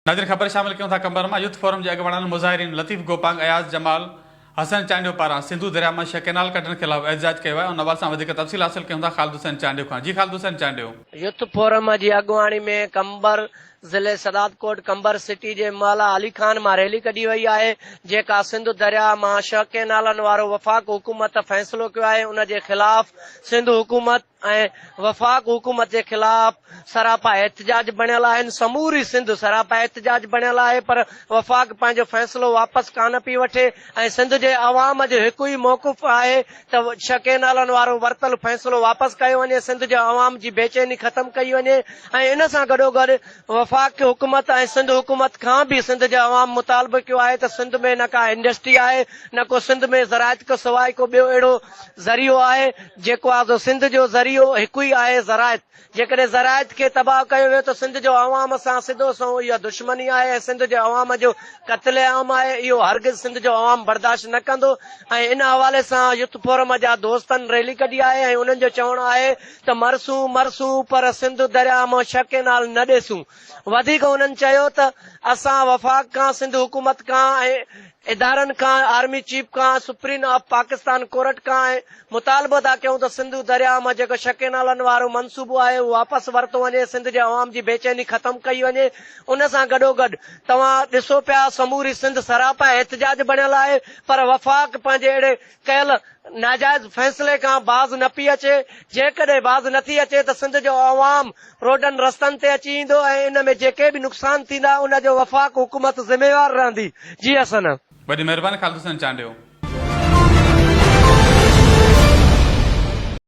ناظرين خبر شامل ڪيون ٿا قمبر مان يوٿ فورم جي اڳواڻن مظاهرين لطيف گوپانگ، اياز جمال، حسن چانڊيو پاران سنڌو درياء مان ڇهه ڪئنال ڪڍڻ خلاف احتجاج ڪيو آهي ان حوالي سان وڌيڪ تفصيل حاصل ڪيون ٿا خالد حسين چانڊيو کان جي خالد حسين چانڊيو. يوٿ فورم جي اڳواڻي ۾ قمبر ضلعي سدادڪوٽ قمبر سٽي جي محلا علي خان مان ريلي ڪڍي وئي آهي جيڪا سنڌ درياء مان ڇهه ڪئنالن وارو وفاق حڪومت فيصلو ڪيو آهي ان جي خلاف سنڌ حڪومت ۽ وفاق حڪومت جي خلاف سراپا احتجاج بڻيل آهن، سموري سنڌ سراپا احتجاج بڻيل آهي پر وفاق پنهنجو فيصلو واپس ڪانه پئي وٺي ۽ سنڌ جي عوام جو هڪ ئي موقف آهي ته ڇهه ڪئنالن وارو ورتل فيصلو واپس ڪيو وڃي، سنڌ جي عوام جي بيچيني ختم ڪئي وڃي ۽ ان سان گڏوگڏ وفاق حڪومت ۽ سنڌ حڪومت کان به سنڌ جي عوام مطالبو ڪيو آهي ته سنڌ ۾ نه ڪا انڊسٽري آهي نه ڪو سنڌ ۾ زراعت کان سواء ڪو ٻيو اهڙو ذريعو آهي جيڪو آ سو سنڌ جو ذريعو هڪ ئي آهي زراعت. جيڪڏهن زراعت کي تباهه ڪيو ويو ته سنڌ جو عوام سان سڌو سنئون اها دشمني آهي ۽ سنڌ جي عوام جو قتل عام آهي اهو هرگز سنڌ جو عوام برداشت نه ڪندو ۽ ان حوالي سان يوٿ فورم جا دوستن ريلي ڪڍي آهي ۽ انهن جو چوڻ آهي ته مرسون مرسون پر سنڌ درياء مان ڇهه ڪينال نه ڏيسون وڌيڪ انهن چيو ته اسان وفاق کان سنڌ حڪومت کان ۽ ادارن کان آرمي چيف کان سپرين آف پاڪستان ڪورٽ کان ۽ مطالبو ٿا ڪيون ته سنڌو درياء مان جيڪو ڇهه ڪينالن وارو منصوبو آهي اهو واپس ورتو وڃي سنڌ جي عوام جي بيچيني ختم ڪئي وڃي ان سان گڏوگڏ توهان ڏسو پيا سموري سنڌ سراپا احتجاج بڻيل آهي پر وفاق پنهنجي اهڙي ڪيل ناجائز فيصلي کان باز نه پئي اچي، جيڪڏهن باز نه ٿي اچي ته سنڌ جو عوام روڊن رستن تي اچي ايندو ۽ ان ۾ جيڪي به نقصان ٿيندا ان جو وفاق حڪومت ذميوار رهندي. جي حسن. وڏي مهرباني خالد حسين چانڊيو.